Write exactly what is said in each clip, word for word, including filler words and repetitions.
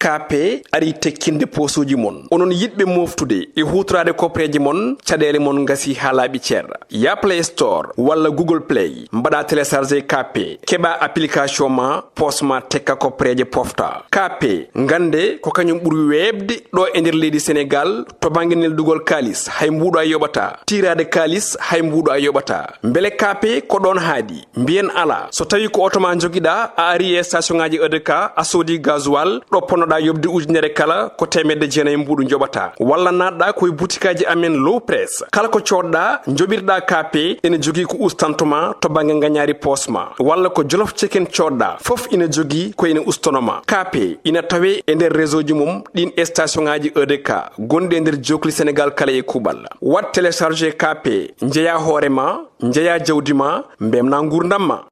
K P ari tekkinde poosuuji mon. Onon yiɗɓe mooftude e huutoraade kopreeje mon, caɗeele mon ngasi haa laaɓi cer. Ya Play Store walla Google Play, mbaɗa télécharger K P, keɓa application ma, poos ma tekka kopreeje pofta. K P, ngannde ko kañum ɓuri weeɓde ɗo e nder leydi Senegaal to bannge neldugol kaalis, hay mbuuɗo a yoɓata. Tiiraade kaalis, hay mbuuɗo a yoɓata. Mbele K P ko ɗoon haaɗi? Mbiyen alaa. So tawii ko oto ma njogiɗaa, a ari e station ŋaaji E D K, a soodi gasoil, ɗo ponnoɗaa yoɓde ujunere kala, ko teemedde jeenayi mbuuɗu njoɓataa. Walla naatɗaa ko e butikaaji amen Low Press. Kala ko coodɗaa, njoɓirɗaa K P, ene jogii ko ustanto ma to bannge ngañaari poos ma. Walla ko Jolof Chicken coodɗaa, fof ina jogii ko ene ustono ma. K P ina tawee e nder réseau ji mum ɗin e station ŋaaji E D K gonɗi e nder jookli Senegaal kala e kuuɓal. Waɗ télécharger K P, njeyaa hoore ma, njeyaa jawdi ma, mbemnaa nguurndam ma.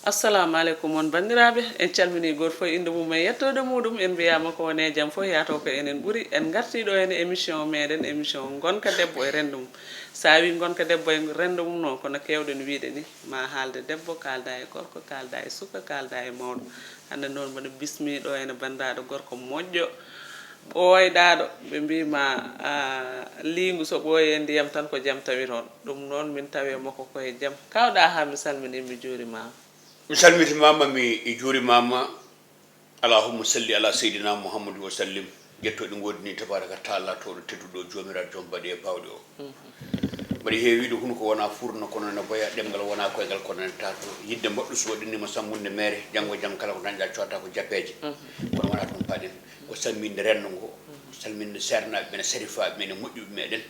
Assalamu aleykum on banndiraaɓe, en calminii gooto fof e innde mum e yettoode muɗum. En mbiyaama ko woni e jam fof yaato ko enen ɓuri. En ngartii ɗo heen e émission meɗen, émission Ngonka debbo e renndo mum. So a wii Ngonka debbo e renndo mum noon, kono keewɗen wiyde ni, ma haalde debbo, kaalda e gorko, kaalda e suka, kaalda e mawɗo. Hannde noon mboɗo bismii ɗo heen banndiraaɗo gorko moƴƴo, ɓooyɗaaɗo. Ɓe mbii ma, a, liingu so ɓooyi e ndiyam tan ko jam tawi toon. Ɗum noon min tawi e makko ko e jam. Kaw Ɗaha, mi salminii, mi juurimaama. Mi salmitimaama, mi juurimaama. Allahumma salli ala seydina Muhammadu wa sallim. Jettooɗi ngoodini tabaraka taala tooɗo tedduɗo joomiraaɗo joom baɗi e baawɗe o. Mbaɗi heewiiɗo hunuko wona furno kono ne boya, ɗemngal wona koyngal kono ne taato. Yidde mbaɗɗo so waɗinima sammunde meere, janngo e jam kala ko dañɗa cotta ko jappeeje. Kono wona ɗum paɗen. Ko salminde renndo ngo, salminde seernaaɓe men, sarifaaɓe men e moƴƴuɓe meɗen.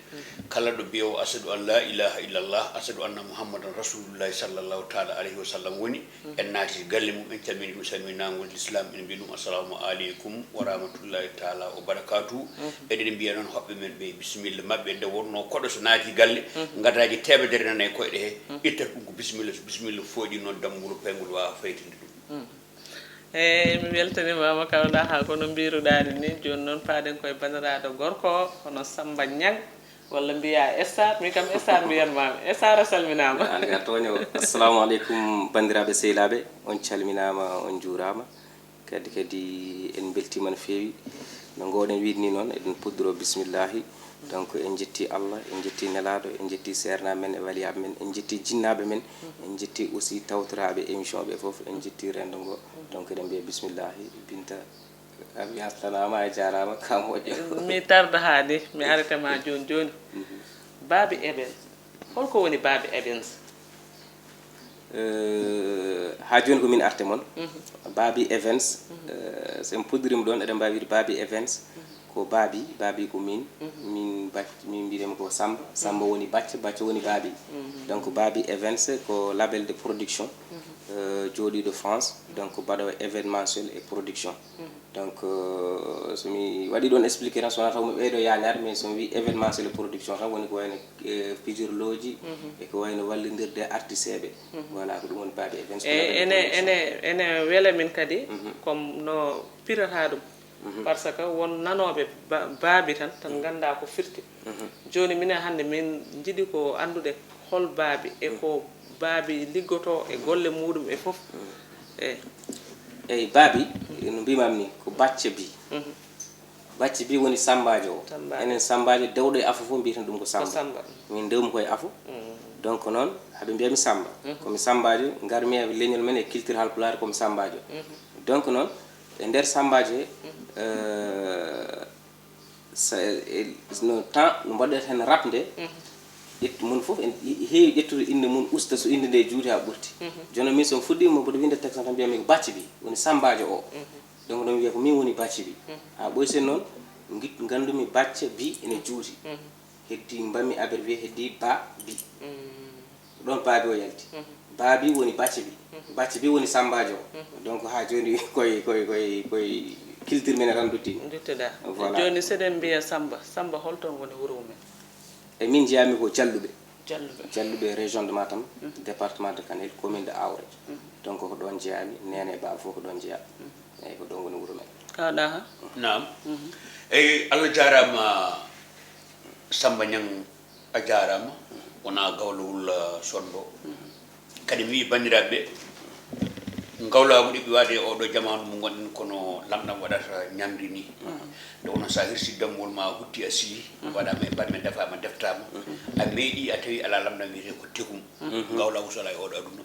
Kala ɗo mbiyowo asadu an la ilaha illallah, asadu anna Muhammadan rasulullahi sallallahu taala alayhi wa sallam woni, en naati galle mum, en calmini ɗum salminagol l'islam, en mbi ɗum assalamu aleykum wa rahmatullahi taala wa barakatuhu. Eɗen mbiya noon hoɓɓe men ɓe bisimilla maɓɓe, nde wonno koɗo so naati galle, gadaaji teemedere nana e koyɗe he, ittata ɗum ko bisimilla, so bisimilla fooƴi noon dammbulu paygol wawa faytinde ɗum. Eey, mi weltanimaama Kaw Ɗaha, kono mbiruɗaani ni. Jooni noon paaɗen koye banndiraaɗo gorko o, hono Sammba Ñaŋ, walla mbiyaa Estar, min kam Estar mbiyanmaami. Estar, a salminaama. An a tooño. Assalamu aleykum banndiraaɓe sehilaaɓe, on calminaama, on njuuraama. Kadi kadi en mbeltiima no feewi. No ngoowɗen wiyde ni noon, eɗen puddoro bismillahi. Donc en njetti Allah, en njetti Nelaaɗo, en njetti seernaaɓe men e waliyaaɓe men, en njetti jinnaaɓe men, en njetti aussi tawtoraaɓe émission ɓe fof, en njetti renndo ngo. Donc eɗen mbiya bismillahi. Binta, ambiance tanaama, a jaaraama, ka moƴƴo. Mi tarda haa ni, mi arete ma jooni jooni. Baabi Evans, holko woni Baabi Evans? Haa jooni ko min arte mon. Baabi Evans, so en puɗɗiriima ɗoon, eɗen mbaawi wiide Baabi Evans ko Baabi, Baabi ko miin, miin bac, miin mbiɗen ko Sammba, Sammba woni Bacca, Bacca woni Baabi. Donc Baabi Evans ko label de production jooɗiiɗo France, donc baɗoowo événementiel et production. Donc so mi waɗii ɗoon expliqué tan, so wonaa taw mi ɓeydo yaañaade, mais so mi wii événementiel et production tan woni ko wayno pijirlooji e ko wayno wallindirde artisteeɓe. Voilà, ko ɗum woni Baabi Events. Eyi, ene, ene, ene wela min kadi, comme no pirata ɗum. Parce que won nanooɓe ba- baabi tan, tan ngannda ko firti. Jooni minen hannde min njiɗi ko anndude hol baabi e ko baabi liggotoo e golle muuɗum e fof. Eyi. Eyi, baabi, no mbiimaami nii, ko bacce bi. Bacci bi woni sammbaajo o. Enen sammbaajo dewɗo e afo fof mbiyeten ɗum ko sammba. Min ndewmi ko e afo. Donc noon haɓe mbiya mi sammba. Komi sammbaajo, ngarmi e leñol men e culture halpulaar komi sammbaajo. Donc noon e nder sammbaajo he, no temps no mbaɗɗen heen rap nde, ƴettu mon fof en heewi ƴettude innde mum usta so innde nde juuti haa ɓurti. Jooni min so mi fuɗɗiima mboɗo winnde texte tan mbiyami ko bacci bi woni sammbaajo o. Donc ɗum wiya ko min woni bacci bi. Haa ɓoysen noon nganndumi bacce bi ene juuti. Heddi mbami abbrévié heddi ba bi. Ko ɗoon baabi o yalti. Baabi woni bacce bi. Bacce bi woni sammbaajo o. Donc haa jooni koye koye koye koye culture men tan dutti. Duttoɗaa. Jooni so eɗen mbiya Sammba, Sammba holto woni wuro mumen? E min njiyaami ko Jalluɓe. Jalluɓe. Jalluɓe, région de Matam, département de Kanel, commune de Aouré. Donc ko ɗoon njeyaami, neene e baaba fof ko ɗoon njeyaa. Eeyi, ko ɗoon woni wuro men. Kaw Ɗaha? Naam. Eyi, Allah jaaraama, Samba Ñang a jaaraama, wonaa gawlowol, uh, sonndo. Kadi mi wiyi banndiraaɓe, ngawlaagu ɗiɓi waade e oɗo jamaanu mo ngonɗen kono lamɗam waɗata ñamri ni. Nde wonno so a hirsi dammuwol ma a hutti a siyi, waɗaama e barme defaama deftaama. A meeɗi a tawi alaa lamɗam wiyetee ko tegum. Ngawlaagu so alaa e oɗo aduna.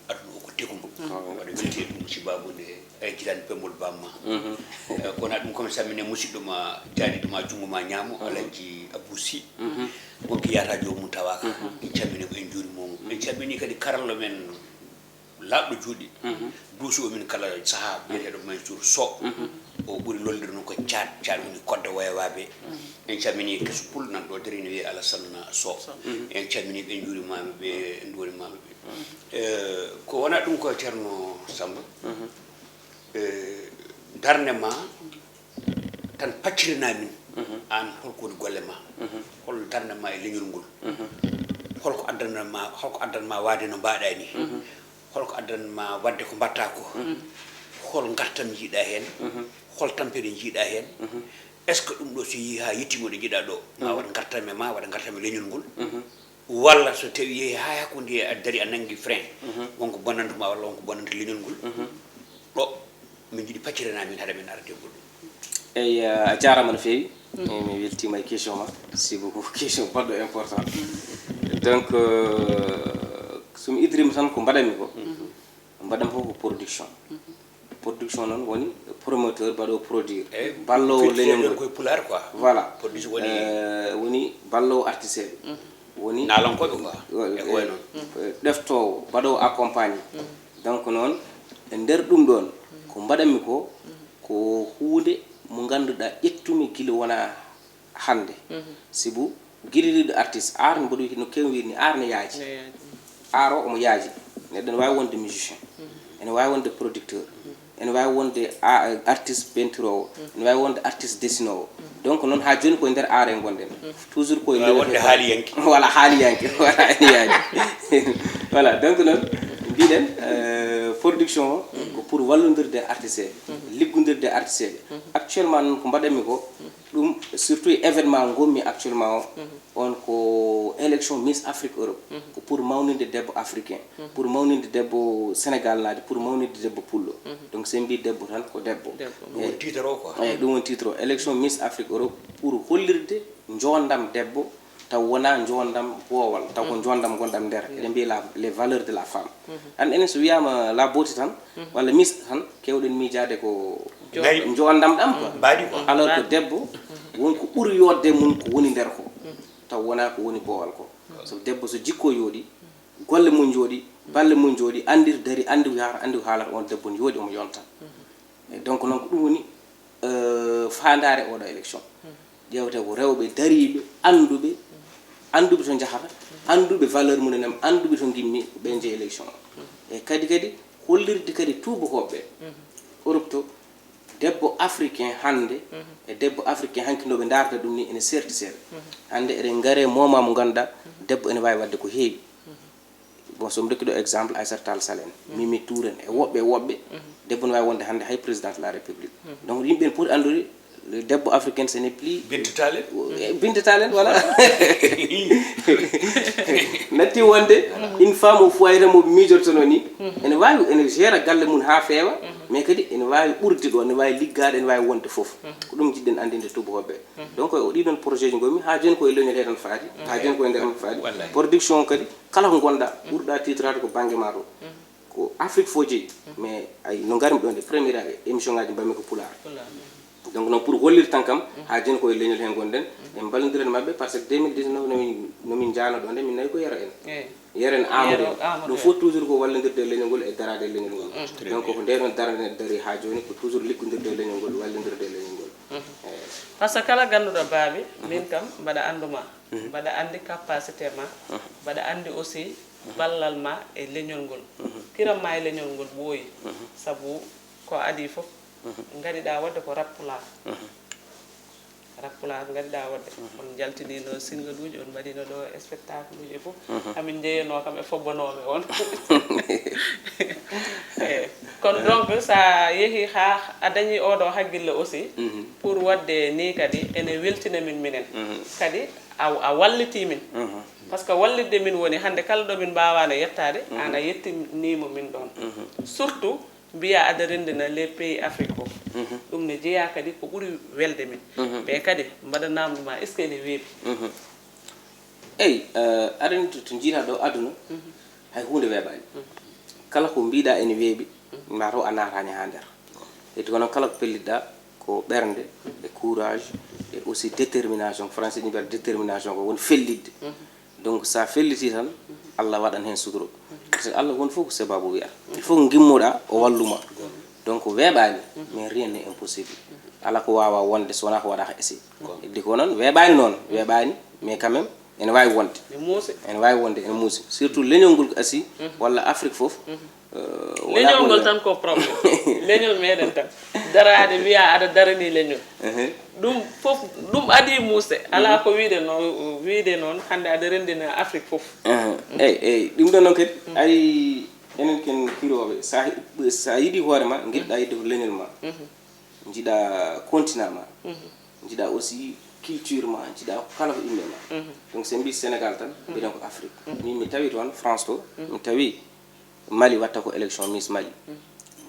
Aduna o ko tegum. Waɗa welti e ɗum sibaabu nde. Eyi, jilani pemmol bamma. Eh, kono ɗum komi sammine musidɗo ma jaaliɗo ma junngo ma ñaamo, Alhaji Abou Sy. Wonki yata joomum tawaka. En cammini mo, en juuri mo. En cammini kadi karallo men laaɓɗo juuɗe. Duusi o min kala saha biyeteɗo Mansour Sow. O ɓuri lolde noon ko caat, caat woni kodda woyawaaɓe. En cammini keso pul nan ɗo dari ne wiye Alassane Sow. En cammini ɓe, en juuri maɓe ɓe, en nduwani maɓe ɓe. Eh, ko wona ɗum ko Ceerno Samba. Eh, darnde ma tan paccirina min. Aan holko woni golle ma? Hol darnde ma e leñol ngol? Holko addanma, holko addanma waade no mbaɗa ni? Holko addanma waɗde ko mbaɗta ko? Hol ngartam njiɗa heen? Hol tampere njiɗa heen? Est-ce que ɗum ɗo so yehi haa yettiima ɗo njiɗa ɗo, ma waɗ ngartam e ma, waɗa ngartam e leñol ngol? Walla so tawi yehi haa hakkunde a dari a nanngi frein, wonko bonnanta ma walla wonko bonnanta leñol ngol? Ɗo min njiɗi paccirana min haɗa min arde goɗɗum. Eyi, a jaaraama no feewi. Eyi, mi weltiima e question ma, sibu ko question baɗɗo important. Donc, euh, so mi idirima tan ko mbaɗanmi ko, mbaɗanmi fof ko production. Production noon woni promoteur, baɗo produire. Eyi, balloowo leñol ngol. Koye pulaar quoi. Voilà. Production woni, euh, woni balloowo artiste ɓe. Woni naalankooɓe quoi. Wa-, e ko wayi noon. Eh, ɗeftoowo, baɗoowo accompagné. Donc noon, e nder ɗum ɗoon, ko mbaɗanmi ko, ko huunde mo ngannduɗaa ƴettumi gila wona hannde. Sibu gila ɗiɗo artiste, art mboɗo wiyi no kew wiiri ni, art ne yaaji. Ne yaaji. Art o omo yaaji. Neɗɗo ne waawi wonde musicien. Ene waawi wonde producteur. Ene waawi wonde a-, artiste peinturoowo. Ene waawi wonde artiste dessinoowo. Donc noon haa jooni koye nder art en ngonɗen. Toujours koye wonde haaliyanke. Voilà, haaliyanke. Voilà, ene yaaji. Voilà, donc noon mbiɗen, euh, production o ko pour wallondirde artiste ɓe, liggondirde artiste ɓe. Actuellement noon ko mbaɗanmi ko, ɗum surtout e événement ngonmi actuellement o, on ko élection Miss Afrique Europe. Ko pour mawninde debbo africain, pour mawninde debbo Sénégal naajo, pour mawninde debbo pullo. Donc so en mbi debbo tan ko debbo. Debbo. Ɗum woni titre o quoi. Eyi, ɗum woni titre o. Élection Miss Afrique Europe pour hollirde njoondam debbo, taw wonaa njoondam boowal, taw ko njoondam ngonɗam nder. Eɗen mbiya la, les valeurs de la femme. An enen so wiyaama la beauté tan, walla Miss tan, keewɗen miijaade ko njoondam ɗam quoi. Mbaadi quoi. Alors que debbo, won ko ɓuri yooɗde mum ko woni nder ko. Taw wonaa ko woni boowal ko. So debbo so jikko yooɗi, golle mum njooɗi, balle mum njooɗi, anndir dari, anndi ko yahata, anndi ko haalata, on debbo ne yooɗi, omo yonta. E donc noon ko ɗum woni, euh, faandaare oɗo élection. Ƴeewte ko rewɓe dariiɓe, annduɓe, annduɓe to njahata, annduɓe valeur mum en, annduɓe to ngimmi, ko ɓe njeyi élection o. E kadi, kadi hollirde kadi tuubakooɓe Europe to, debbo africain hannde e debbo africain hanki no ɓe ndaarta ɗum ni ene seerti seeɗa. Hannde eɗen ngare moment mo ngannduɗaa debbo ene waawi waɗde ko heewi. Bon, so mi rokki ɗo exemple, Aissata Tall Sall en, Mimi Touré en, e woɓɓe e woɓɓe, debbo ne waawi wonde hannde hay président de la République. Donc yimɓe ne poti anndude, le debbo africain, ce n'est plus Binta Tall en. Eh, Binta Tall en, voilà. Natti wonde une femme au foyer tan mo miijortono ni, ene waawi, ene gère galle mum haa feewa, mais kadi ene waawi ɓurde ɗo, ene waawi liggaade, ene waawi wonde fof. Ko ɗum njiɗɗen anndinde tuubakooɓe. Donc o ɗiɗon projet ji ngonmi, haa jooni ko e leñol he tan faati, haa jooni ko e nder tan faati. Production o kadi, kala ko ngonɗaa, ɓurɗaa tiitraade ko bannge maa to. Ko Afrique fof jeyi, mais ay no ngarmi ɗo nde, première émission ngaji mbaɗmi ko pulaar. Donc noon pour hollirde tan kam, haa jooni ko e leñol he ngonɗen, en mballondirat maɓɓe, par ce que deux mille dix-neuf no min, no min njaano ɗo nde, min nawi ko Yero en. Yero en Amadou en. Ɗum fof toujours ko wallondirde e leñol ngol e daraade e leñol ngol. Donc ko nde ɗon darande dari haa jooni, ko toujours liggondirde e leñol ngol, wallondirde e leñol ngol. Eyi. Par ce que kala ganduɗo baabi, min kam mbaɗa andu ma, mbaɗa andi capacité ma, mbaɗa andi aussi ballal ma e leñol ngol. Kiram ma e leñol ngol ɓooyi, sabu ko adii fof, ngaɗiɗa waɗde ko rap pulaar. Pulaar ngannduɗaa wonde on njaltiniino singaluuji, on mbaɗiino ɗo spectacle uji fof. Amin njeyanoo kam e fobbanooɓe on. Eyi. Kono donc, so a yehii haa a dañii oɗo hakkille aussi, pour waɗde nii kadi ene weltina min minen. Kadi a, a wallitii min. Parce que wallitde min woni hannde kala ɗo min mbaawaano yettaade, aan a yettiniima min ɗoon. Surtout, mbiya aɗa renndina les pays Afrique fof. Ɗum ne jeyaa kadi ko ɓuri welde min. Ɓe kadi mbaɗa namdu ma, est-ce que ene weeɓi? Eyi, aɗa anndi to, to njiiɗaa ɗo aduna, hay huunde weeɓaani. Kala ko mbiɗa ene weeɓi, mataw a naataani haa nder. Heddi ko noon kala ko pellitɗa ko ɓernde e courage e aussi détermination. Ko français ɗi mbiyata détermination ko woni fellitde. Donc so a felliti tan, Allah waɗan heen sutura. Parce que Allah won fof ko sababu wiyata. Il faut ko ngimmuɗa o walluma. Donc weeɓaani, mais rien n'est impossible. Alaa ko waawaa wonde so wonaa ko waɗaaka essai. Heddi ko noon weeɓaani noon, weeɓaani, mais quand même ene waawi wonde. Ene muusi. Ene waawi wonde, ene muusi. Surtout leñol ngol ko Asie, walla Afrique fof. Leñol ngol tan ko problème. Leñol meɗen tan. Daraade mbiya aɗa darani leñol. Ɗum fof, ɗum adii muusde. Alaa ko wiyde no, wiyde noon, hannde aɗa renndina Afrique fof. Eyi, eyi, ɗum ɗon noon kadi, ari enen ken kirooɓe, so a, so a yiɗi hoore ma, njiɗɗa yiɗde ko leñol ma. Njiɗa continent ma. Njiɗa aussi culture ma, njiɗa kala ko inne ma. Donc so en mbi Sénégal tan, mbiɗen ko Afrique. Min mi tawi toon France to, mi tawi Mali watta ko élection Miss Mali.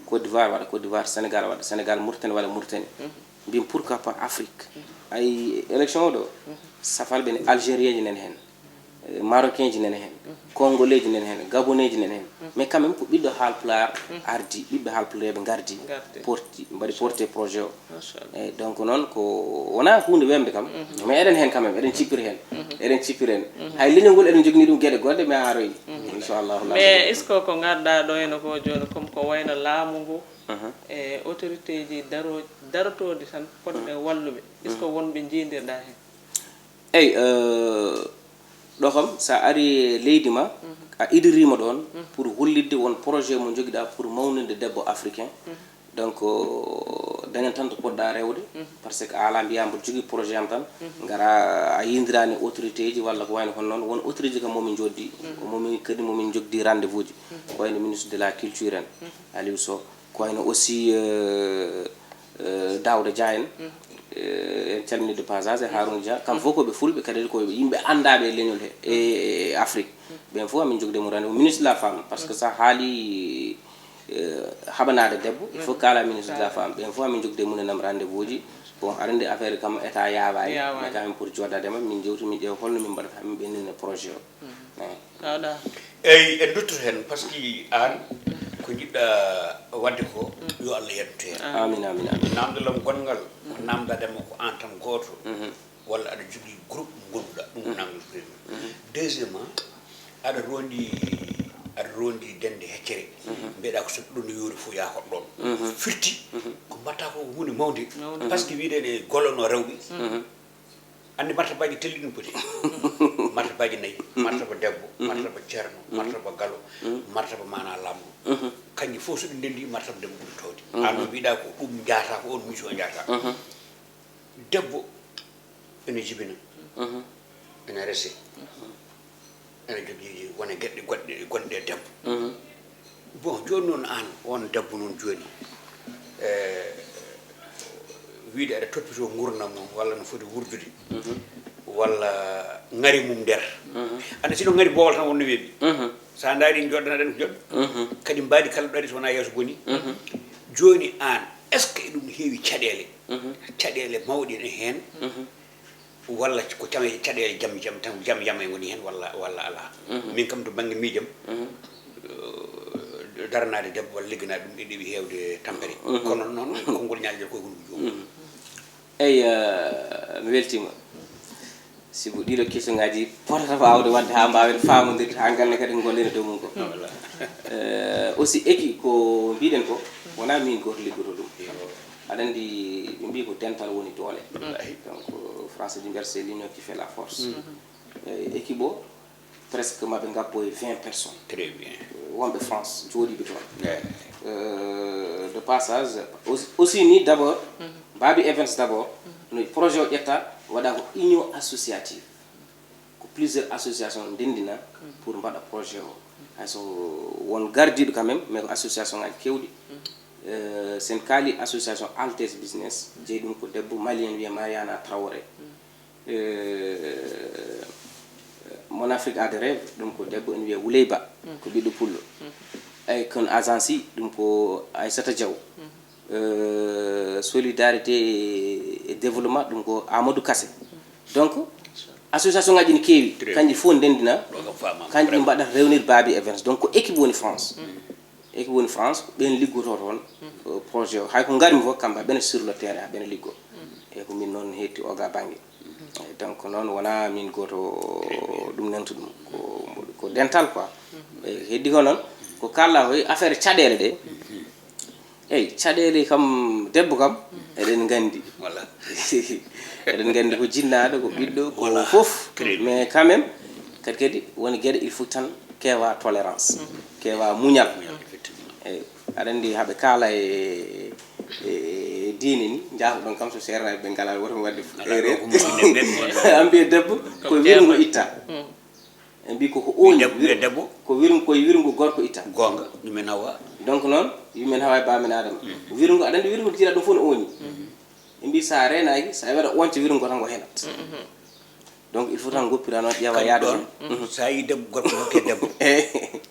Côte d'Ivoire waɗa Côte d'Ivoire, Sénégal waɗa Sénégal, Mauritanie waɗa Mauritanie. Mbin pourquoi pas Afrique? Ay élection o ɗo, safalɓe ne Algérien ji nene heen, eh, Marocain ji nene heen, Congolais ji nene heen, Gabonais ji nene heen. Mais quand même ko ɓiɗɗo Haalpulaar ardi, ɓiɓɓe Haalpulareeɓe ngardi, porti, mbaɗi porté projet o. Machallah. Eyi, donc noon ko wonaa huunde weemde kam, mais eɗen heen quand même, eɗen cippiri heen. Eɗen cippiri heen. Hay leñol ngol eɗen njogini ɗum geɗe goɗɗe, mais a aroyi. Inchallahu. Mais est-ce que ko ngarɗaa ɗo heno ko jooni, comme ko wayno laamu ngu, e autorité ji daro-, darotooɗi tan, fotɓe walluɓe, est-ce que wonɓe njiidirɗaa heen? Eyi, eh, ɗo kam, so a ari e leydi ma, a idiriima ɗoon pour hollitde won projet mo njogiɗaa pour mawninde debbo africain. Donc, dañan tan to poɗɗa rewde, parce que a alaa mbiyaa mboɗo jogii projet am tan, ngara a yiyndiraani autorité ji walla ko wayno hono noon. Won autorité ji kam momin njoddi, ko momin kadi momin njogdi rendez-vous ji, ko wayno ministre de la culture en, Aliou Sow, ko wayno aussi, euh, euh, Daouda Dia en, euh, en calmini de passage, e Harouna Dia, kam fof ko ɓe fulɓe, kadi ko yimɓe anndaaɓe e leñol he, e, e Afrique. Ɓen fof amin jogde mum rendez-vous. Ministre de la femme, parce que sa haali, euh, haɓanaade debbo, il faut kala ministre de la femme. Ɓen fof amin jogde mum e nam rendez-vous ji. Bon, aɗa anndi affaire kam état yaawaani, mais quand même pour jooɗaade ma, min njewti, min ƴeewa holno min mbaɗata, min ɓennina projet o. Eyi. Aɗa. Eyi, en duttoto heen, par ce que aan ko njiɗɗa waɗde ko, yo Allah yettu heen. Amin, amin, amin. Naamndal am gonngal, ko naamndaade ma ko aan tan gooto, walla aɗa jogii groupe mo ngonnduɗaa, ɗum ko naamndal premier. Deuxièmement, aɗa roondi, aɗa roondi dende heccere, mbiyeɗaa ko so ɗum no yoori fof yaa hoɗ ɗoon. Firti, ko mbaɗtaa ko huunde mawnde, par ce que wiyde ne gollanoo rewɓe, anndi martabaaji telli ɗum poti. Martabaaji nayi, martaba debbo, martaba ceerno, martaba galo, martaba maanaa laamɗo. Kanji fof so ɗi ndenndi, martaba debbo ɓuri towde. Aan noon mbiɗa ko ɗum njaata, ko on mission njaata. Debbo ene jibina, ene rese, ene jogii wone geɗe goɗɗe gonɗe e debbo. Bon, jooni noon aan, on debbo noon jooni, e wiyde aɗa toppitoo nguurndam mum, walla no foti wurdude, walla ŋari mum nder. Anndi, sino ŋari boowal tan wonno weeɓi. So a ndaari, jooɗdanaɗen ko jooɗ. Kadi mbaadi kala ɗo ari so wonaa yeeso boni. Jooni aan, est-ce que eɗum heewi caɗeele? Caɗeele mawɗe ne heen? Walla ko caɗeele jam, jam, tan jam, jam e ngoni heen, walla, walla alaa? Min kam, to bannge miijam, daranaade debbo walla ligganaade ɗum, ɗe ɗewi heewde tampere. Kono noon, konngol ñaali nder koye hunuko joomum. Eyi, eh, mi weltiima. Sibu ɗiɗo question ngaaji potata waawde waɗde haa mbaawen faamondirde, haa ngannde kadi ko ngonɗen e dow mum ko. Eh, aussi, eki ko mbiɗen ko, wonaa miin gooto liggoto ɗum. Aɗa anndi, ɓe mbii ko dental woni doole. Donc, français ji mbiyata c'est l'union qui fait la force. Eyi, équipe o, presque maɓe ngabbo e vingt personnes. Très bien. Wonɓe France, jooɗiiɓe toon. Eh, de passage, aussi, aussi ni d'abord, Babi Events d'abord, Projet o ƴetta, waɗa ko union associative. Ko plusieurs associations ndendina pour mbaɗa projet o. Hay so won gardiiɗo quand même, mais ko association ngaji keewɗi. Euh, sen kaali association Altesse Business, jeyi ɗum ko debbo malien wiyee Mariana Traoré. Euh, Mon Afrique a des rêves, ɗum ko debbo ene wiyee Wuley Ba, ko ɓiɗɗo pullo. Eyyi, kono Agence, ɗum ko Aissata Diaw. Euh, Solidarité et Développement, ɗum ko Amadou Kassé. Donc, association ngaji ne keewi, kanji fof ndendina, kanji ɗi mbaɗata rewnir Baabi Events. Donc, ko équipe woni France. Équipe woni France, ko ɓen liggoto toon, euh, projet o. Hay ko ngarmi fof, kamɓe ɓen sur le terrain, ɓen liggo. Eyyi, ko min noon hetti oga bannge. Eyyi, donc noon wona min gooto ɗum nento ɗum. Ko, ko dental quoi. Eyyi, heddi ko noon, ko kalla koye affaire caɗeele ɗe. Eyyi, caɗeele kam, debbo kam, eɗen nganndi. Voilà. Eɗen nganndi ko jinnaaɗo, ko ɓiɗɗo, ko fof. Mais quand même, kadi kadi, woni geɗe, il faut tan kewa tolérance, kewa muñal. Muñal, effectivement. Eyyi, aɗa anndi haɓe kaala e, e diine ni, njaafo ɗon kam so seernaaɓe ɓe ngalaa woto mi waɗde erreur. An mbiye debbo, ko wirngo itta. En mbi ko, ko ooñi. Debbo, wir-, debbo. Ko wirngo, ko wirngo gorko itta. Goonga, ɗum en Hawa. Donc noon, yummen Hawa e baamen Adama. Wirngo, aɗa anndi wirngo jiiɗa ɗum fof no ooñi. En mbi sa reenaaki, sa waɗa ooñce wirngo tan ko helat. Donc il faut tan goppira noon, ƴeewa yaade ɗon. Sa yi debbo, gorko hokke debbo.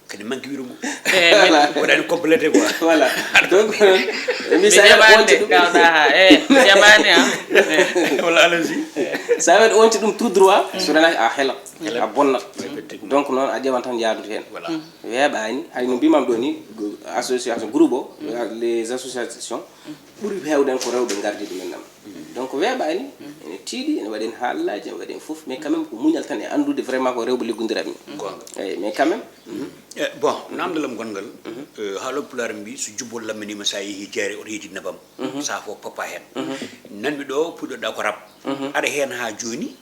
Kadi manque wirngo. Voilà. Waɗani complété quoi. Voilà. Donc, en mbi sa waɗa ooñce ɗum. Kawɗa ha, eh, mi jaɓani ha. Wala allez-y. Sa waɗa ooñce ɗum tout droit, so reenaaki a helat. A bonnat. Effectivement. Donc noon a ƴewan tan yaadude heen. Voilà. Weeɓaani, hay no mbimam ɗo ni, association, groupe o, les associations, ɓuri heewde ko rewɓe ngardi ɗumen ɗam. Donc weeɓaani, ene tiiɗi, ene waɗi heen haalaaji, ene waɗi heen fof, mais quand même ko muñal tan e anndude vraiment ko rewɓe liggondirat min. Goonga. Eyyi, mais quand même. Eh, bon, namdal am gonngal, eh, haaloɓe Pulaar mbi, so jubbol lamminiima, sa yehi jeere, oto yejit nebam. Sa fof papa heen. Nanmi ɗo, puɗɗoɗa ko rap. Aɗa heen haa jooni,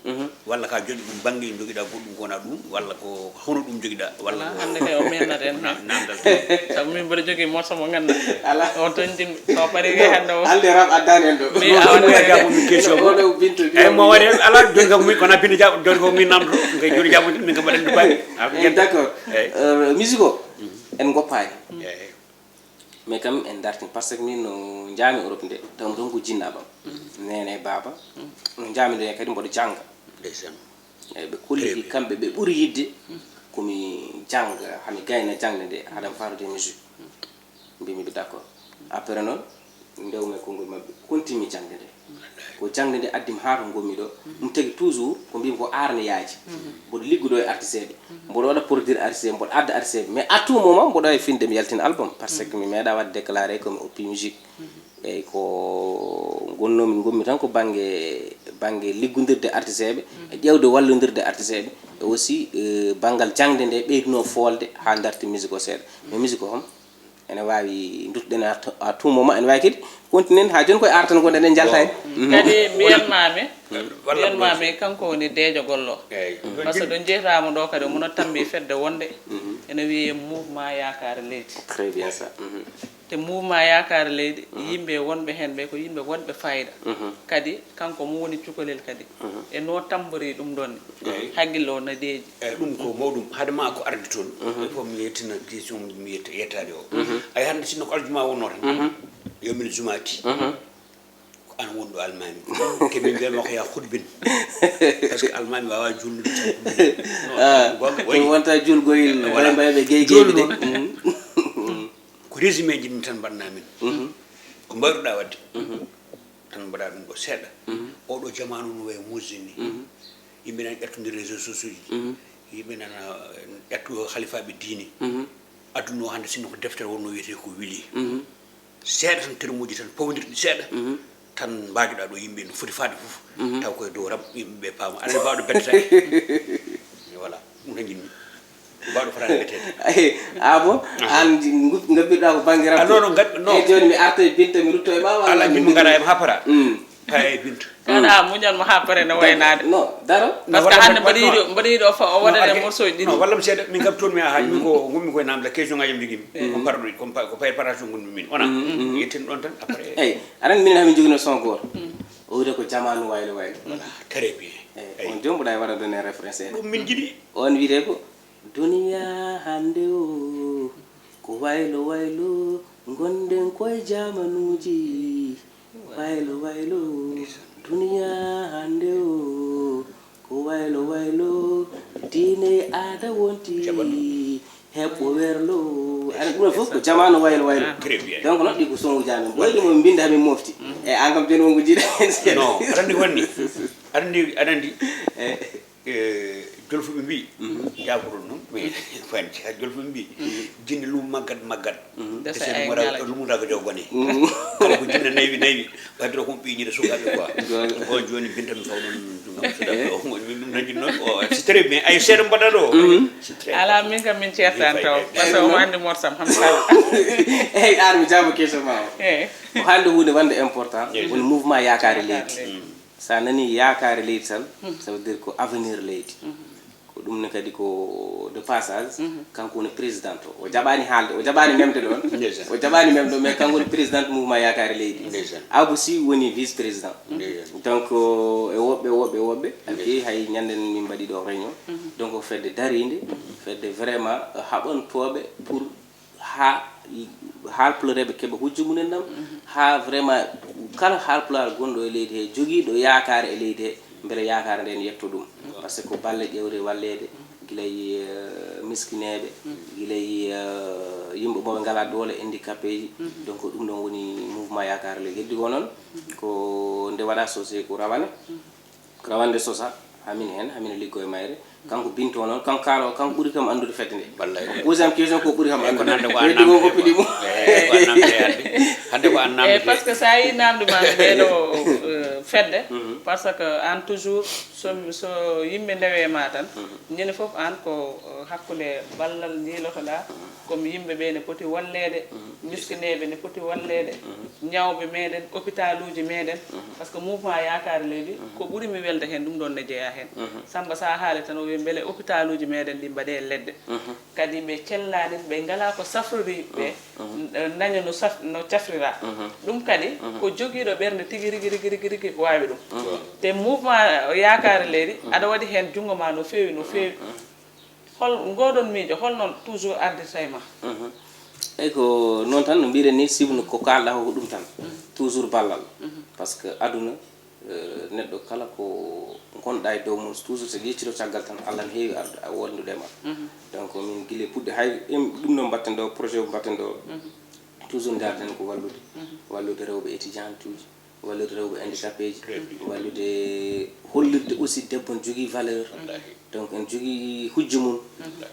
walla ka jooni ɗum bannge njogiɗa goɗɗum ko wona ɗum, walla ko hono ɗum njogiɗa, walla ko hannde kay o mennata en. Namdal tan. Sabu min mboɗo jogii morso mo ngannduɗaa. Ala. On tan njimmi. So parii kay hannde o. Hannde rap addani en ɗo. Mi awa. Ɗum ka jaɓumi question ko. Oɗo Bintu. Eyyi, mo waɗi ala, jooni kam min kona Bintu jaɓ, jooni ko min namdo. Kay jooni jaɓo min kam mbaɗen ɗum baaɗi. Eyyi, d'accord. Eyyi. Euh, musique o, en ngoppaani. Eyyi. Mais quand même en dartin, par ce que min no njaami Europe nde, taw mi toon ko jinnaaɓam. Neene e baaba. No njaami nde kadi mboɗo jannga. Ndeysaan. Eyyi, ɓe kolli kamɓe ɓe ɓuri yidde ko mi jannga, hami gayna jaŋde nde, haɗa mi faarude musique. Mbimi ɓe d'accord. Après noon, ndewmi e konngol maɓɓe, kontinmi jaŋde nde. Ko jaŋde nde addi mi haa to ngonmi ɗo. Ɗum tagi toujours ko mbimi ko aar ne yaaji. Mboɗo liggodo e artisteeɓe. Mboɗo waɗa produire artisteeɓe, mboɗo adda artisteeɓe. Mais à tout moment, mboɗo wawi finde mi yaltina album. Parce que mi meeɗa waɗde déclaré ko mi oppi musique. Eyyi, ko ngonnomi, ngonmi tan ko bannge, bannge liggondirde artisteeɓe, e ƴeewde wallondirde artisteeɓe. Et aussi, euh, banngal jaŋde nde ɓeydunoo foolde haa darti musique o seeɗa. Mais musique o kam, ene waawi nduttuɗen à t-, à tout moment, ene waawi kadi continent haa jooni koye aar tan ngonɗen, en njalta heen. Kadi mbiyanmaami, mbiyanmaami kanko woni deejo gollo. Eyyi. Par ce que ɗo njeytaamo ɗo kadi, omo tambi fedde wonde ene wiyee Mouvement Yaakaar Leydi. Très bien ça. Te Mouvement Yaakaar Leydi, yimɓe wonɓe heen ɓe ko yimɓe wonɓe fayida. Kadi kanko mo woni cukalel kadi. E no tambori ɗum ɗon ni. Eyyi. Hakkille o na deeƴi. Eyyi, ɗum ko mawɗum. Hade ma ko arde toon, il faut mi yettina question mi yetta-, yettaade o. Ay hannde sinno ko aljuma wonno tan. Yawmil jumaati. Ko an wonɗo almaami. Ke min mbiyatma ko ya hutbin. Parce que almaami waawaa juulnude tan hutbin. Ah, goonga, ɗum wonta juulgoyel, voilà. Mbay mbay ɓe gey gey de. Juulnu noon. Ko résumé njiɗmi tan mbaɗnaa min. Ko mbayruɗaa waɗde. Tan mbaɗa ɗum ɗo seeɗa. Oɗo jamaanu no wayi muusde ni. Yimɓe nana ƴettondira réseaux sociaux ji. Yimɓe nana ƴetto halifaaɓe diine. Aduna o hannde sinno ko deftere wonno wiyetee ko wili. Seeɗa tan termuuji tan pawdirɗi seeɗa. Tan mbaajoɗa ɗo yimɓe no foti faade fof. Taw koye dow rap yimɓe ɓe paama. Aɗa baawɗo beddetaake. Voilà. Ɗum tan njiɗmi. Baɗo fotani betede. Ay, ah bon? An ngabbirɗa ko bannge rap? Ah, non, non, ngab-, non. Eyyi, jooni mi arta e Binta, mi rutto e ma, walla? Ala, min mi ngara e ma ha para. Para e Binta. Kala muñal mo ha para no waynaade. Non, daro. Parce que hannde mbaɗa yiɗo, mbaɗa yiɗo fa o waɗane morceau ji ɗiɗi. Non, walla mi seeɗa, min kam toon mi yaha, min ko ngonmi koye namde, question ngaji mi jogimi. Ko parɗo, ko pa-, ko préparation ngonmi min. Wona? Yetten ɗon tan, après. Eyyi, aɗa anndi minen hamin jogino son goto. O wiyde ko jamaanu waylo waylo. Voilà, très bien. Eyi, on jombuɗa e waɗa donné référence en. Ɗum min jiɗi. On wiyde ko duniya hannde o ko waylo waylo, ngonɗen koye jamanuuji waylo waylo. Duniya hannde o ko waylo waylo, diine e aada wonti heɓɓo werlo. Ana ɗum fof ko jamaanu waylo waylo. Très bien. Donc noon ɗi ko sonuuji amen ɓoyɗi mo min mbinda min mofti. E an kam jooni wonko jiiɗa heen seeɗa. Non, aɗa anndi wonni aɗa anndi aɗa anndi. Jolfuɓe mbi, jaafotoo noon mais fayde jolfuɓe mbi, jinne lumo maggat maggat. Dasa ay ngala. Lumotako jaw gone. Kala ko jinne naywi naywi. Wadde ko ɓiñiɗe sukaaɓe quoi. On jooni binta mi fawɗon jungam suɗaɓe o moƴ min ɗum nanjin noon o c'est très bien ay seeɗa mbaɗa ɗo. C'est très Ala min kam min ceertan taw parce que omo anndi morsam ham sala. Eyyi, ar mi jaabo question ma o. Eyyi. O haalde huunde wande important, woni mouvement yaakaare leydi. Sa nani yaakaare leydi tan, ça veut dire ko avenir leydi. Ko ɗum ne kadi ko de passage. Kanko woni président o, o jaɓani haalde, o jaɓani memde ɗon. O jaɓani memde ɗon mais kanko woni président mouvement yaakaare leydi. Abou Sy woni vice président. Donc e woɓɓe woɓɓe woɓɓe aɗa jeeyi hay ñande min mbaɗi ɗo réunion. Donc fedde darinde, fedde vraiment haɓantooɓe pour ha haalpulareeɓe keɓa hujja mumen ɗam. Ha vraiment kala haalpulaar gonɗo e leydi he jogiiɗo yaakaare e leydi he, mbele yaakaare nden yetto ɗum. Parce que ko balle ƴewre walleede gila e miskineeɓe, gila e yimɓe moɓe ngala doole, handicapéji. Donc ɗum ɗon woni mouvement yaakaare leydi heddi ko noon. Ko nde waɗa sosé ko rawane. Rawande sosa hamin heen hamina liggo e mayre. Kanko binto noon kanko kaalo kanko ɓuri kam anndude fedde nde. Deuxième question ko ɓuri kam anndude heddi ko oppiɗi mum. Hande ko an namde parce que sa yi namde ma ɓeɗo fedde. Parce que an toujours so so yimɓe ndewe ma tan ñande fof an ko hakkude ballal jiilotoɗa. Comme yimɓe ɓe ne poti walleede, miskineeɓe ne poti walleede, ñawɓe meɗen, hôpitaluuji meɗen. Parce que mouvement yaakaare leydi ko ɓuri mi welde heen ɗum ɗon ne jeyaa heen. Samba sa haali tan o wi mbele hôpitaluuji meɗen ɗi mbaɗe e ledde. Kadi ɓe cellaani ɓe ngalaa ko safrori ɓe naña no saf no cafrira. Ɗum kadi ko jogiiɗo ɓernde tigi rigi rigi rigi rigi ko waawi ɗum. Te mouvement yaakaare leydi aɗa waɗi heen junngo ma no feewi no feewi. Hol ngoɗon miijo hol noon toujours ardirta e ma? Eyyi ko noon tan no mbiɗen ni sibno ko kalɗa ko ko ɗum tan. Toujours ballal. Parce que aduna neɗɗo kala ko gonɗa e dow mum toujours so yeccito caggal tan Allah ne heewi arde a wondude ma. Donc min guila puɗɗi hay ɗum noon mbatten ɗo projet o mbatten ɗo. Toujours ngarten ko wallude. Wallude rewɓe étudiant uji. Wallude rewɓe handicapé ji. Wallude hollirde aussi debbo ne jogii valeur. Donc ene jogii hujja mum.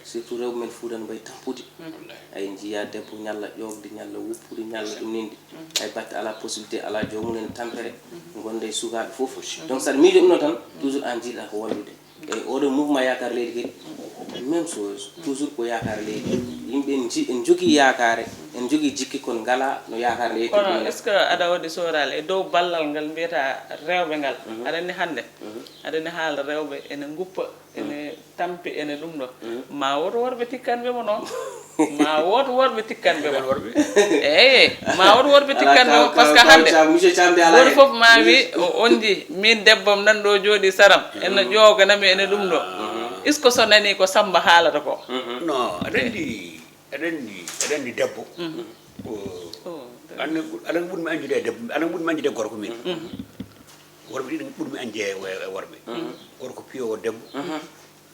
Surtout rewɓe men fuuta no mbayi tampude. Ay njiya debbo ñalla ƴoogde ñalla woppude ñalla ɗum nindi. Ay batte ala possibilité ala joomum ene tampere. Gonde e sukaaɓe fof. Donc saɗa miijo ɗum noon tan toujours an jiiɗa ko wallude. Eyyi oɗo mouvement yakar leydi kadi même chose toujours ko yakar leydi. Yimɓe en ji en jogui yakare en jogui jikki kono ngala no yakar nde yetti. Kono est ce que aɗa waɗi sorale e dow ballal ngal mbiyata rewɓe ngal? Aɗa anndi hannde aɗa anndi haala rewɓe ene nguppa ene tampi ene ɗum ɗo ma woto worɓe tikkanɓe mo noon. Ma woto worɓe tikkanɓe mo. Eyi ma woto worɓe tikkanɓe mo parce que hannde woto fof ma wi o ondi min debbam nan ɗo jooɗi saram ene ƴooganami ene ɗum ɗo. Est ce que so nani ko samba haalata ko? Non aɗa anndi aɗa anndi aɗa anndi debbo. Aɗa ɓurmi anjude e debbo aɗa ɓurmi anjude e gorko min. Worɓe ɗiɗi ɓurmi anjude e worɓe. Gorko piyowo debbo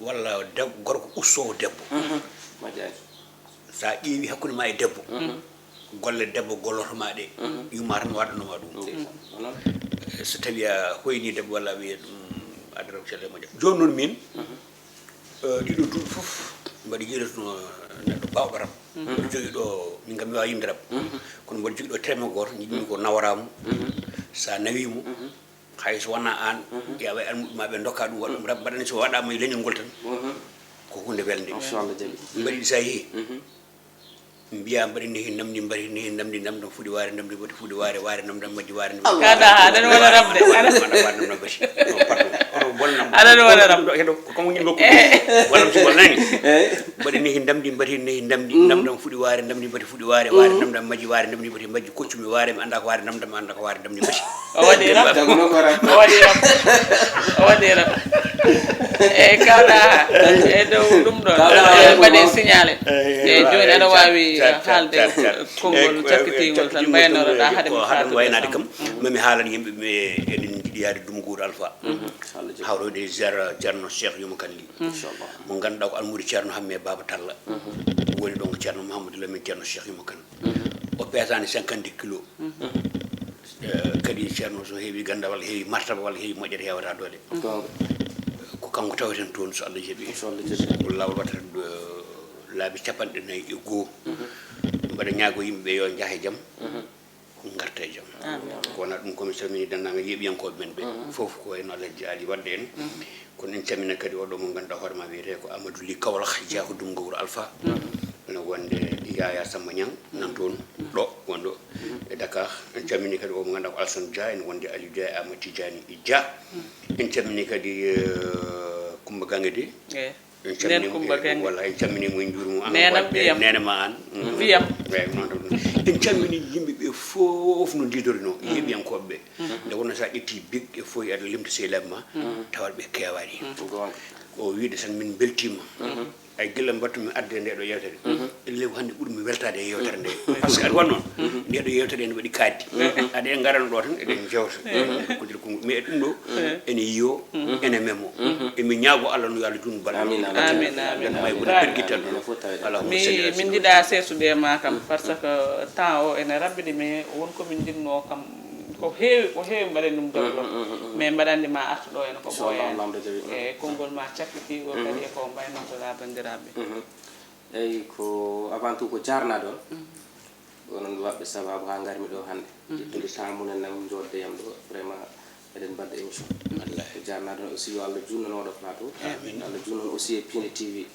walla gorko ustowo debbo. Majjaaji. Sa ƴeewi hakkunde ma e debbo golle debbo gollotoma ɗe yumma tan waɗanoma ɗum. So tawi a hoyni debbo walla a wiya ɗum adana ko celle moƴƴa joni noon min ɗiɗo duuɓi fof mbaɗi yiɗatuno neɗɗo bawɗo rab mboɗo jogui ɗo min kam mi wawa yimde rab kono mboɗo jogui ɗo treme goto jiɗmi ko nawaramo sa nawimo hay so wona an yawa almuɓe ma ɓe dokka ɗum waɗa ɗum rab mbaɗani so waɗama e leñol ngol tan ko hunde welde. Mbaɗi ɗi sa yeehi mbiya mbaɗini hen namdi mbaɗini hen namdi namdi fuɗi waare namdi woti fuɗi waare waare namdi majji waare namdi kada aɗani wona rabde aɗani wona rabde oto bonnam aɗani wona rabde heɗo ko kanko ñin nokku walla mi si bonnani Waɗi nehi ndamdi mbati, nehi ndamdi ndamdam fuɗi waare, ndamdi mbati fuɗi waare, waare ndamdam maji, waare ndamdi mbati maji, koccumi waare, mi annda ko waare ndamdam, mi annda ko waare ndamdi mbati. O waɗi rap. Jaguno ko rap. O waɗi rap. O waɗi rap. E kawɗa e dow ɗum ɗon. Kawɗa e mbaɗe signalé. E joni aɗa wawi haalde konngol cakkitingol tan mbaynoɗoɗa haade mi haɗan waynaade kam. Mami haalan yimɓe ɓe eɗen jiɗi yaade Dumguur Alpha. Hawroyde e ziara Ceerno Cheikh Yuma Kan li. Mo ngannduɗaa ko almuudo Ceerno Hamme Baaba Talla. Woni ɗon ko Ceerno Mouhamadou Lamine Ceerno Cheikh Yuma Kan. O peesaani cinquante kilos. Kadi Ceerno so heewi ganndal walla heewi martaba walla heewi moƴƴere heewata doole. Ko kanko taweten toon so Allah jaɓi. Ko laawol waɗata laabi capanɗe nayi e goo. Mbaɗa ñaago yimɓe ɓe yo njah e jam. Ngarta e jam. Ko wona ɗum ko mi salmini denndaangal yeeɓiyankooɓe men ɓe fof, ko wayno Alhaji Ali Wadde en. Kono en calmina kadi oɗo mo ngannduɗaa hoore ma wiyetee ko Amadou Ly Kawlax, jeyaa ko Dumgowro Alpha. Ene wonde Yaya Samba Niang nan toon ɗo wonɗo e Dakar. En calmini kadi o mo ngannduɗaa ko Alsane Dia, ene wonde Aliou Dia e Amadou Tidiani Dia. En calmini kadi Coumba Gangue de. En calminii mo, en calminii mo, en njuuriima mo, aan wonɓe neene ma aan. Mbiyam. Eey, noon tan. En calminii yimɓe ɓe fof no ndiidorinoo, yeeɓiyankooɓe ɓe. Nde wonnoo so a ƴettii big e fof aɗa limta sehlaaɓe ma, tawat ɓe keewaani. Ko wiyde tan min mbeltiima. Ay gila mbattu mi adde nde ɗo yewtere. Ellew hannde ɓuri mi weltaade e yewtere nde. Par ce que aɗa wonno nde ɗo yewtere ene waɗi kaaddi. Aɗa en ngarano ɗo tan eɗen jewta. Ko nder konngol mais ɗum ɗo ene yiyo ene memo. Emi ñaago Allah no yo Allah juutnu balɗe. Amin amin. Amin amin. May woni pergital ɗo. Allahumma salli ala min jiɗa seesude e ma kam par ce que temps o ene rabbidi mais won ko min jiɗno kam ko heewi ko heewi mbaɗen ɗum développe mais mbaɗandi ma artu ɗo ene ko ɓooyaani e konngol ma cakkitiigol kadi e ko mbaynotoɗa banndiraaɓe. Eyi ko avant tout ko jarnaade on onon waɗɓe sababu ha ngarmi ɗo hannde ƴettude temps mumen nan jodde yam ɗo vraiment eɗen mbaɗda émission ko jarnaade on aussi yo Allah juutnu on oɗo plateau Allah juutnu on aussi e Pine T V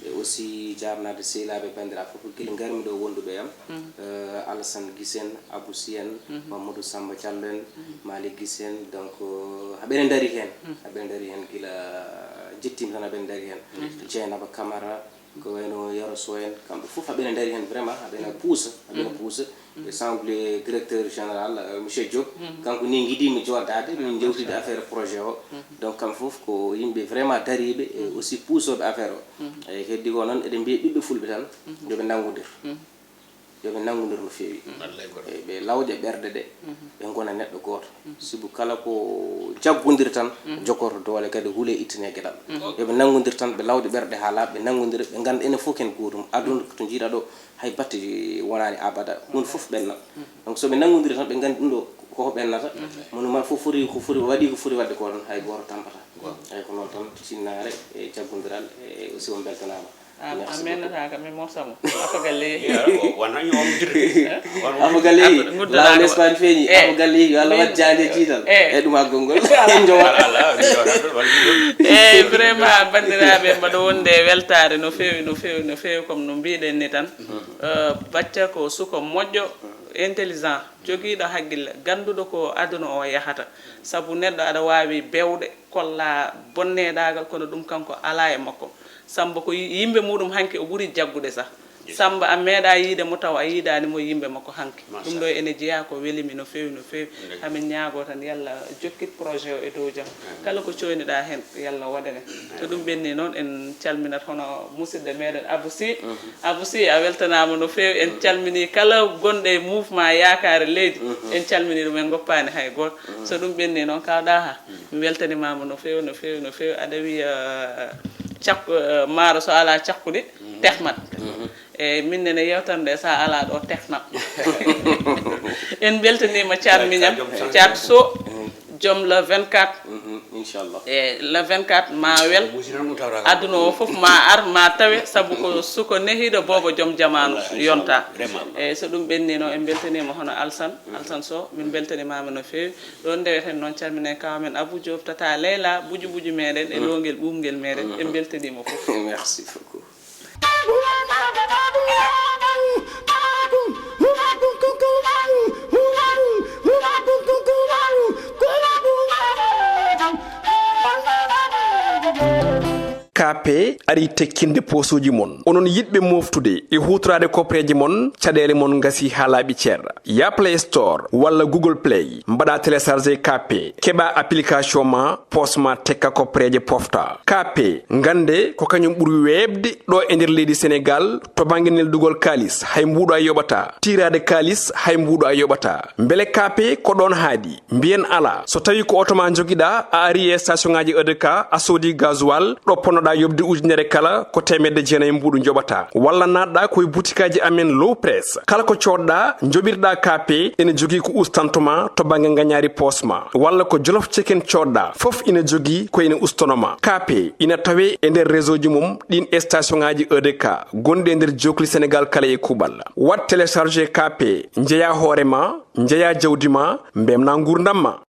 e aussi jarnaade sehlaaɓe banndiraaɓe fof gila ngarmi ɗo wonduɓe yam Alassane Guissène Abou Sy en Mamadou Samba Diallo en Malick Guissène donc haɓene daari heen haɓene daari heen gila jettima tan haɓene daari heen Dieynaba Camara ko wayno Yero Sow en kamɓe fof haɓene daari heen vraiment haɓene puusa haɓene puusa e sans oublier directeur général monsieur Diop kanko ni jiiɗimi joddaade min jewtide affaire projet o donc kamɓe fof ko yimɓe vraiment dariiɓe e aussi puusooɓe affaire o eyi heddi ko noon eɗen mbiya ɓiɓɓe fulɓe tan yoɓe nanngodir yoɓe nanngodir no feewi eyi ɓe lawƴa ɓerɗe ɗe ɓe ngona neɗɗo gooto sibu kala ko jaggodir tan joggoto doole kadi huule ittane geɗal yoɓe nanngodir tan ɓe lawƴa ɓerɗe ha laaɓa ɓe nanngodira ɓe ngannda enen fof ken gootum aduna to jiiɗa ɗo hay batte wonaani abada hunde fof ɓenna donc so ɓe nanngodiri tan ɓe nganndi ɗum ɗo koko ɓennata mono ma fof foti ko foti waɗi ko foti waɗde ko tan hay gooto tampata eyi ko noon tan sinnaare e jaggondiral e aussi on mbeltanaama a mennataaka mi morsamo afa galle afa galle laawol Espagne feeñi afa galle yo Allah waɗ jaande jiital e ɗum haggol ngol jowa eyi vraiment banndiraaɓe mbaɗa wonde weltaare no feewi no feewi no feewi comme no mbiɗen ni tan bacca ko suko moƴƴo intelligent jogiiɗo hakkille gannduɗo ko aduna o yahata sabu neɗɗo aɗa waawi bewɗe kolla bonneɗaagal kono ɗum kanko alaa e makko samba ko yimɓe muɗum hanki o ɓuri jaggude sah samba a meeɗa yiide mo taw a yiidaani mo yimɓe makko hanki ɗum ɗo ene jeyaa ko welimi no feewi no feewi hamin ñaago tan yalla jokkit projet o e dow jam kala ko coyniɗa heen yalla waɗane so ɗum ɓenni noon en calminat hono musidɗo meɗen Abou Sy Abou Sy a weltanama no feewi en calmini kala gonɗo e mouvement yakare leydi en calmini ɗum en goppani hay goto so ɗum ɓenni noon kawɗa ha mi weltanimama no feewi no feewi no feewi aɗa wiya cakku maaro so ala cakkuɗe tehmat eyyi min nene yewtere nde sa ala ɗo tehnat en beltanima Thiat Mignane Thiat Sow joom le vingt-quatre inchallah e le vingt-quatre ma wel aduna o foof ma ar ma tawe saabu ko suko nehiɗo boobo joom jamanu yonta eyyi so ɗum ɓennino en beltanima hono Alsane Alsane Sow min beltanimama no fewi ɗon ndeweten noon calminen kaw men Abou Diop tata Leyla buju buju meɗen e lowgel ɓumgel meɗen en beltanima foof merci beaucoup K P ari tekkinde posuuji mon. Onon yiɗɓe moftude e huutoraade koppereeje mon, caɗeele mon ngasi haa laaɓi cer. Ya Play Store walla Google Play, mbaɗa télécharger K P, keɓa application ma, poos ma tekka koppereeje pofta. K P, ngannde ko kañum ɓuri weeɓde ɗo e nder leydi Senegal to bannge neldugol kaalis, hay mbuuɗo a yoɓata. Tiiraade kaalis, hay mbuuɗo a yoɓata. Mbele K P ko ɗoon haaɗi? Mbiyen alaa. So tawii ko oto ma njogiɗaa, a ari e station ŋaaji E D K, a soodi gasoil, ɗo ponnoɗaa yoɓde ujunere kala, ko teemedde jeenayi mbuuɗu njoɓataa. Walla naatɗaa ko e butikaaji amen Low Press. Kala ko coodɗaa, njoɓirɗaa K P, ene jogii ko ustanto ma to bannge ngañaari poos ma. Walla ko Jolof Chicken coodɗaa, fof ina jogii ko ene ustono ma. K P ina tawee e nder réseau ji mum ɗiin station ŋaaji E D K gonɗi e nder jookli Senegal kala e kuuɓal. Waɗ télécharger K P, njeyaa hoore ma, njeyaa jawdi ma, mbemnaa nguurndam ma.